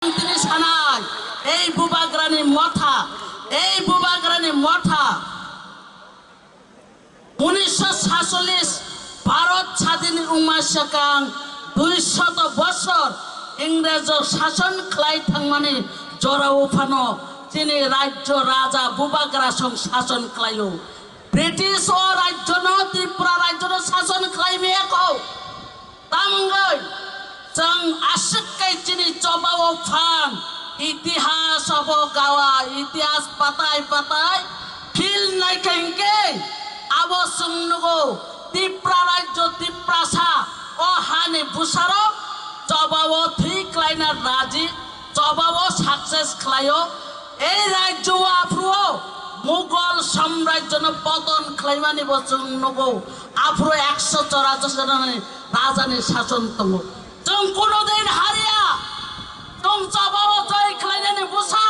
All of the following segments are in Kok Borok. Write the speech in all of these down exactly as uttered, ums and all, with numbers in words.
Ang tini sanai, ei bubagrani motha, ei bubagrani motha. Unisho satchollish Bharat sadin wngma swkang dui shoto bosor Ingrejrok sason khlai thangmani jorao phano chini rajyo raja bubagra song sason khlaio. British o rajyono Tripura rajyono sason khlai maya kho. Tamgwi chwng aswk khe chini chobao phan, itihas abo gawa, itihas patai patai phil nai khe hinkhe abo chwng nugo Tripura rajyo, Tiprasa o hani bwsarok chobao thwi klaina raji, chobao success khlaio. Ei rajyo o aphuru o Mughal samrajyo no poton khlaimani bo chwng nugo. Aphuru ekso chora chora nani rajani sason tongo. Chwng kuno din hariya. Chwng chobao joi khlainani bwsa.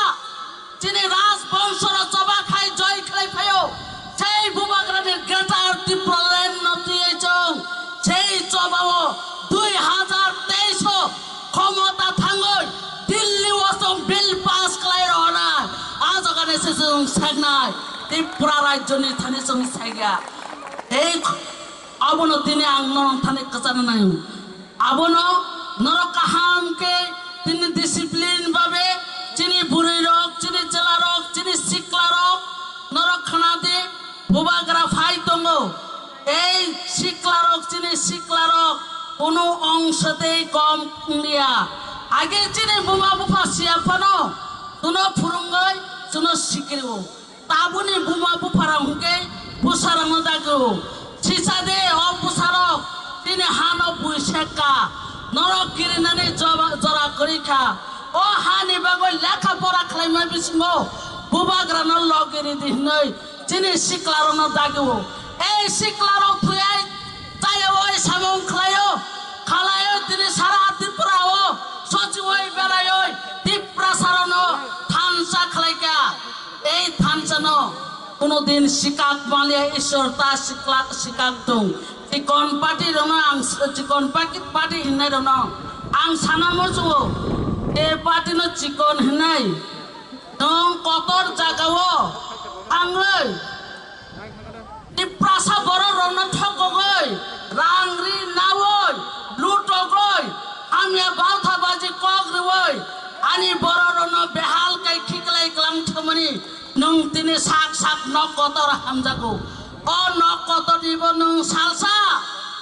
Chini rajbongso rok choba khai joi khlai phaio. Sei bubagrani Greater Tipraland no twiwi chwng sei chobao dui hazar teis o khomota thangwi Delhi o chwng bill pass khlai rwnai. A jagani se chwng saknai. Tripura rajyoni thani chwng sakya. Ei abono tini ang norok thani kwchana naio. Abono norok kaham khe tini discipline babe chini bwrwi rok, chini chwla rok, chini sikla rok norok khna di, bubagra phai tongo. Ei sikla rok, chini sikla rok kunu ongsa tei kom wngya. Age chini buma bupha siya phano chuno phwrwngwi chuno sikrio. Tabuni buma bupharok hwnkhe bwsarokno dagio. Sisa de o bwsarok, tini hano bui sekka, norok kirinani joba-, jora kwrwi kha. O hani bagwi lekha pora khlaima bisingo bubagrano logi ridi hwnwi chini siklarokno dagio. Ei siklarok thwiwi chayawoi samung khlaio, khalaio tini sara Tripura o sochiwoi beraioi Tiprasarokno thansa khlaikha. Ei thansano kuno din sikak maliya Ishwar ta sikla-, sikak tong. Chikon party rokno ang s-, chikon party, party hinai rokno ang sana musugo. E party no chikon hinai. Nwng kotor jagao thangwi Tiprasa borok rokno thokogwi rang ri nawi lutogwi hamya bautha baji kok rwwi ani borok rokno behal kai khiklai klang thumani. Nwng tini sak sak nok kotor hamjago. O nok kotor nibo nwng salsa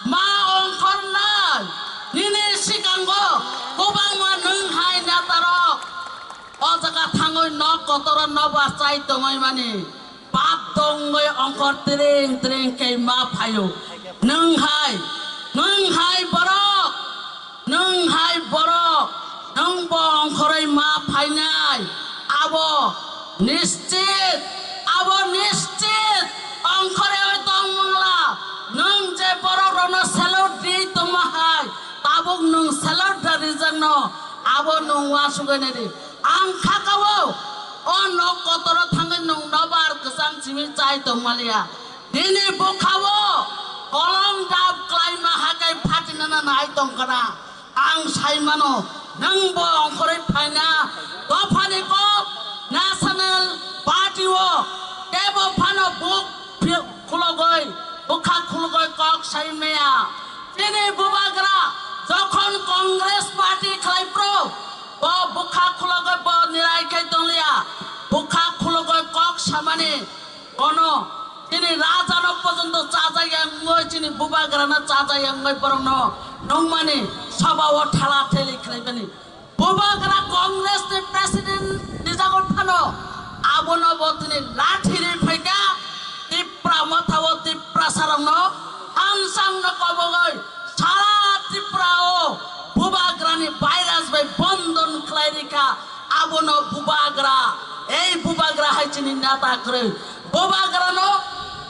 ma ongkhornai. Nini sikango kwbangma nwng hai netarok o jaga thangwi nok kotoro nobar chai tongwi mani. Pap tongwi ongkhor tring tring khe ma phaio. Nwng hai, nwng hai borok. Nwng hai borok, nwng bo ongkhorwi ma phainai, abo nischit, abo nischit, ongkhorwi tong mangla, nwng je borok rokno salute di tongma hai, tabuk nwng salute da rijakno, abo nwng uansugwi nai di. Ang khakao, o nok kotoro thangwi nwng nobar kwchang simi chai tongmaliya. Nini bwkhao kolom dap klaima hakai phatinana nai tongkha na. Ang sai mano, nwng bo ongkhorwi phaina dophani kok National Party o teibo phano buk phi-, khulogwi, bwkha khulogwi kok sai maya. Chini bubagra jokhon Congress Party khlai phro, bo bwkha khulogwi bo nirai khai tongliya, bwkha khulogwi kok samani. Bono chini rajano porjonto chajak ya wngwi, chini bubagrano chajak ya wngwi borokno nungmani sobao thala theli khlaimani. Bubagra Congress ni president rijagwi phano abono bo tini lathi ri phaikha Tipra mothao Tiprasarokno hamsangno kobogwi sara Tripura o bubagrani virus bai bondon khlai rikha, abono bubagra, ei bubagra hai chini neta kwrwi. Bubagrano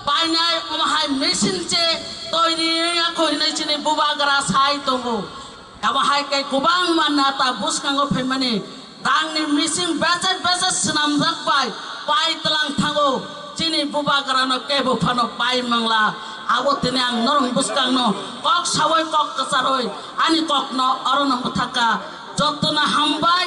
painai omo hai machine se toiri wngya kho hinwi chini bubagra sai tongo. Abo hai khe kwbangma neta bwskango phaimani rangni machine bese bese swnamjak bai pai tlang thango. Chini bubagrano kebo phano pai mangla. Abo tini ang norok bwskangno kok sawi kok kwcharwi ani kokno orono mwthaka. Jotono hambai.